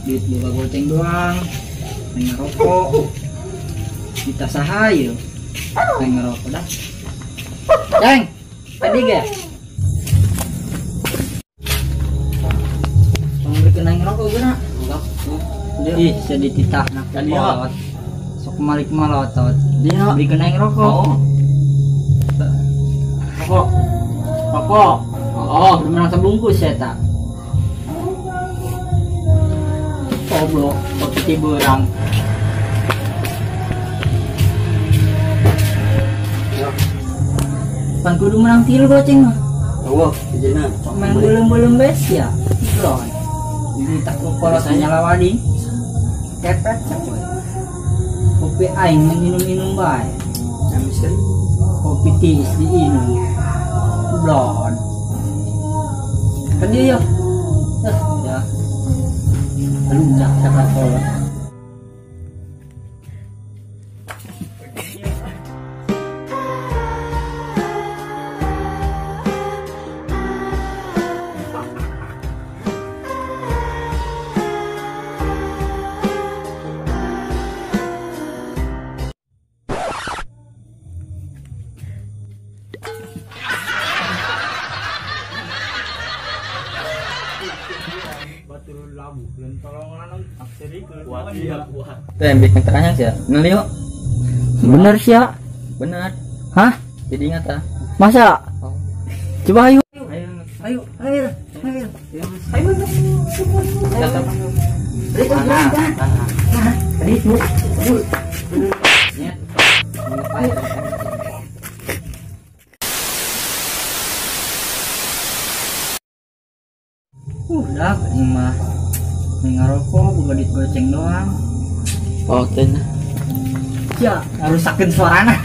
Duit boga goceng doang. Main ngerokok. Kita saha ieu. Main ngerokok dah. Ceng, tadi ge. Pangbrikeun aing ngerokok geuna. Ih, sedih titah nak kolot. Sok malik malotot. Dia Bikeun aing rokok. Oh. Rokok. Rokok. Oh, menang sebungkus ya tak. Goblok, kopi tiburang. Pan kudu menang tilu goceng mah. Eueuh, hijina. Kok main belum-belum bes ya? Blon. Ini tak kolot nyala wadi. Kepet capoy. Kopi aing minum-minum bae. Kopi tiis diinum. Blon. Kan dia ya. Ya. Lunjak cakap kolot. Tuh bikin terangnya sih ya. Neli yuk. Bener sih ya. Bener. Hah? Jadi ingat ah. Masa? Oh. Coba ayo. Ayo. Ayo, ayo, ayo. Ayo. Tetap. Udah, ini mah ngerokok, bukan duit goceng doang. Oke nah. Ya, rusakin suarana.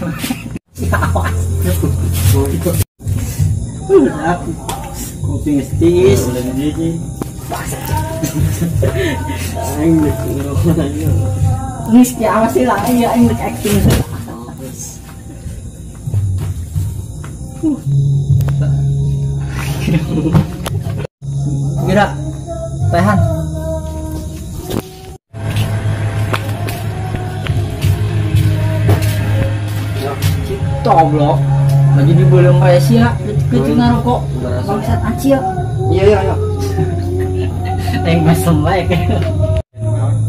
Ya, awas. Udah, kopi ngestis. Nis, ya awas sih lah, ya ini acting sih. Kira, tahan. Goblok. Baju dibelum kayak sia, kecil ngarokok. Bangsat aci ya. Iya iya iya. Aing mesem bae.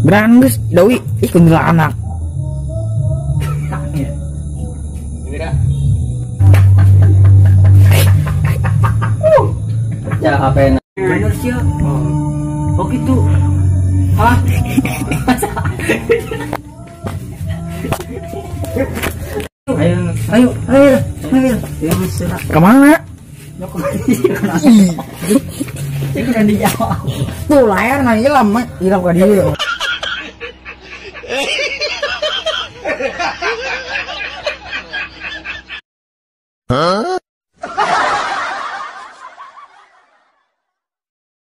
Beran geus Dawi, ih kuntilanak. Ya. Kira. Ya HP-na. Bener sia. Oh gitu. Hah? Ayo, ayo, ayo, ayo. Kemana? Itu kan dijawab. Tuh layar nggak hilang, hilang ke dia.